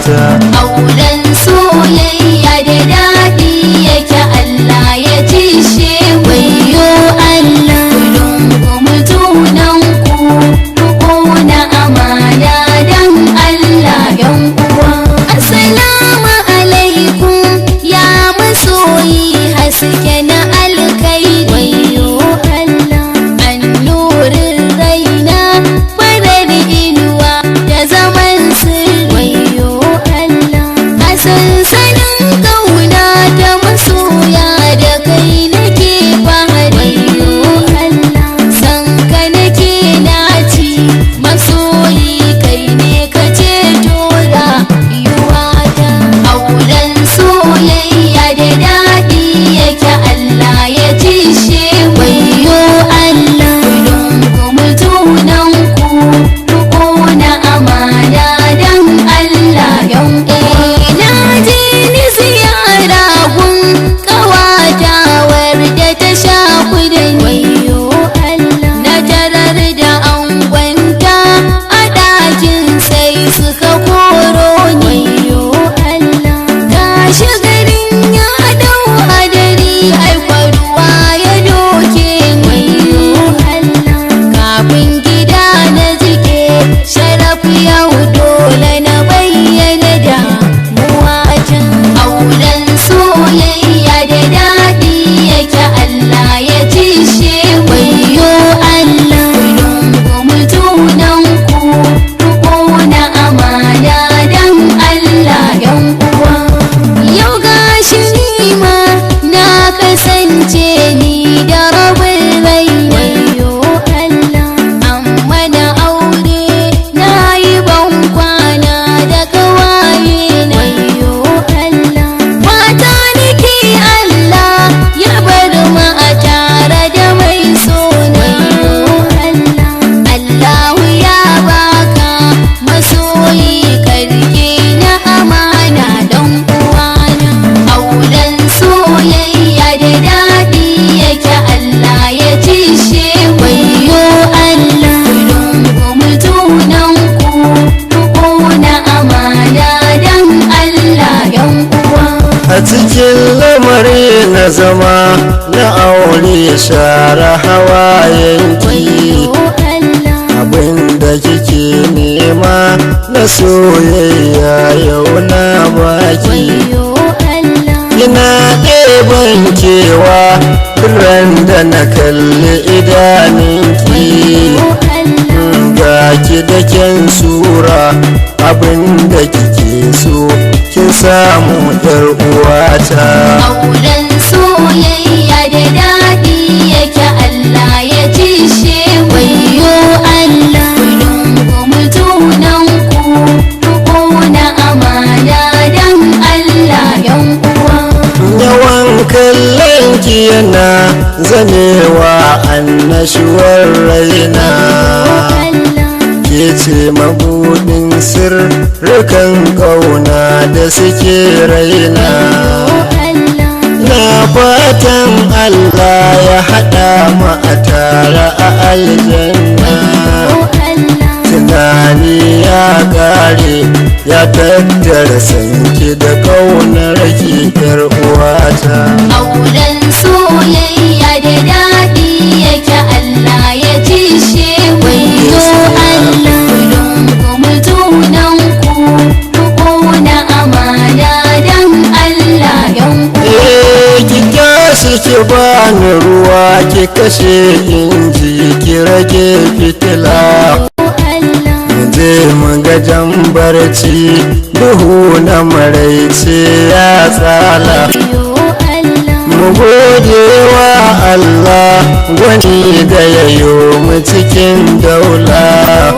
uwata. Auren soyayya da daɗi yake, Allah ya cishe. Wayo Allah, rungumi junanku, ku na amana dan Allah yan uwa. Assalamu alaikum ya masoyi, haske na alkhairi. Wayo Allah, annurin raina, farar inuwa da zaman sirri. Wayo Allah, a sansanin kauna ta masoya da kai nake fahari. Wayo Allah, san ka nake naci masoyi, kai ne ka ceto rayuwata. Auren soyayya da daɗi yake, Allah ya cishe. Wayo Allah, rungumi junanku, ku na amana dan Allah yan uwa. Na je ni ziyara gun ƙawata warda ta sha da ni. Wayo Allah, na tarar da angonta a ɗakin sai suka koro ni. Wayo Allah, gashi garin ya dau hadari, ai ruwa ya doke ni. Wayo Allah, kafin gida na jike sharaf, yau dole na bayyana damuwata. Auren soyayya da daɗi yake, Allah ya cishe. Wayo Allah, rungumi junanku, ku na amana dan Allah yan uwa. Yau gashi ni ma na kasance ni da rabin rai. Wayo Allah, amma na aure na yi ban kwana da kawaye na. Wayo Allah, fata nake Allah ya bar mu a tare da mai sona. Wayo Allah, Allahu ya baka masoyi, karke na amana dan uwana. Auren soyayya da daɗi yake, Allah ya cishe. Wayo Allah, rungumi junanku, ku na amana dan Allah yan uwa. A cikin lamari na zama na aure, share hawayenki. Wayo Allah, Abinda kike nema na soyayya yau na baki. Wayo Allah, Ina ɗeban kewa ran da na kalli idaninki. wayo Allah, Ga ki da kyan sura, abinda kike so kin samu, yar uwata. Auren soyayya da daɗi yake, Allah ya cishe. Wayo Allah, rungumi junanku, ku na amana dan Allah yan uwa. Yawan kallon ki yana zamewa annashuwar raina. Allah, Ke ce mabudin sirrukan ƙauna da suke raina. Allah, Na fatan Allah ya haɗa mu a tare a aljanna. Allah, Tunani ya ƙare ya tattara sanki da ƙaunar ki, yar uwata. Auren soyayya da daɗi yake, Allah ya cishe. Wayo Allah, rungumi junanku, ku na amana dan Allah yan uwa. Eh, ki tashi ki bani ruwa, ki kashe inji, ki rage fitila. Allah, Je mu ga jan barci, duhu na maraice ya tsala. Wayo Allah, Mu gode wa Allah gwani da yayo mu cikin daula.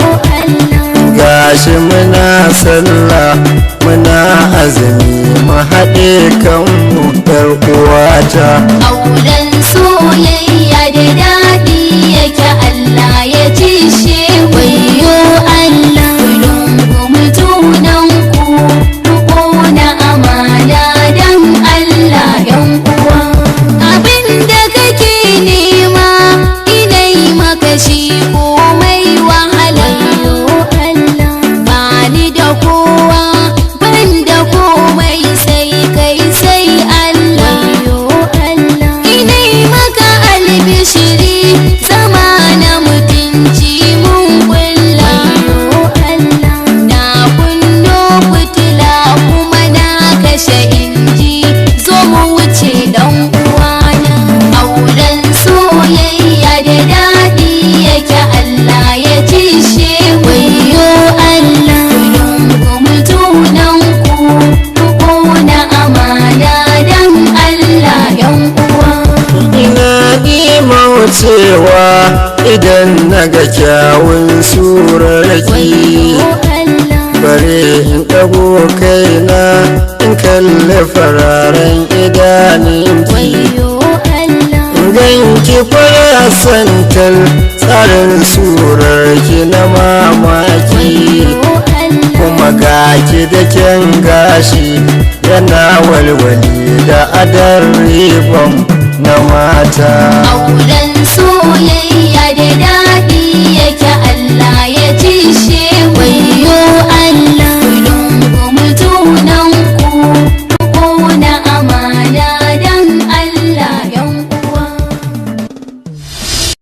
Allah, Gashi muna sallah, muna azumi, mu haɗe kanmu, yar uwata. Auren soyayya da daɗi yake, Allah ya cishe. Wayo Allah, rungumi junanku, ku na amana dan Allah yan uwa. Abin da kake nema ina yi maka shi komai wahala. Ba ni da kowa ba Idan na ga kyawun surarki. Wayyo Allah. Bare in ɗago kaina in kalli fararen idaninki. Wayyo Allah. Ganki farasantar tsarin surarki na mamaki. Wayyo Allah. Kuma gaki da kyan gashi yana walwali da adar ribon na mata. Auren soyayya.